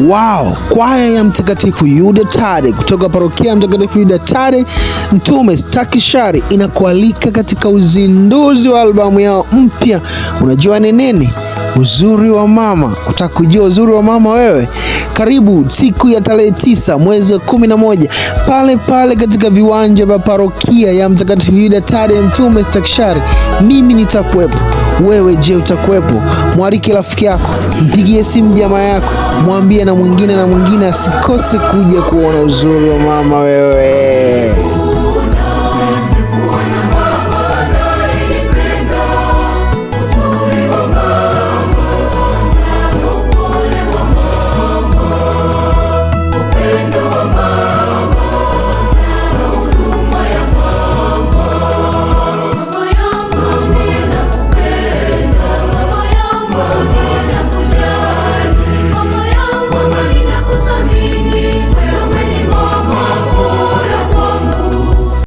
Wao, kwaya ya Mtakatifu Yuda Tade kutoka parokia ya Mtakatifu Yuda Tade Mtume Stakishari inakualika katika uzinduzi wa albamu yao mpya. Unajua ni nini? Uzuri wa Mama. Utaka kujua uzuri wa mama wewe? Karibu siku ya tarehe 9 mwezi wa 11 pale pale katika viwanja vya parokia ya Mtakatifu Yuda Tade Mtume Stakishari. Mimi nitakuwepo. Wewe je, utakuwepo? Mwarike rafiki yako, mpigie simu jamaa yako, mwambie na mwingine na mwingine asikose kuja kuona uzuri wa mama wewe.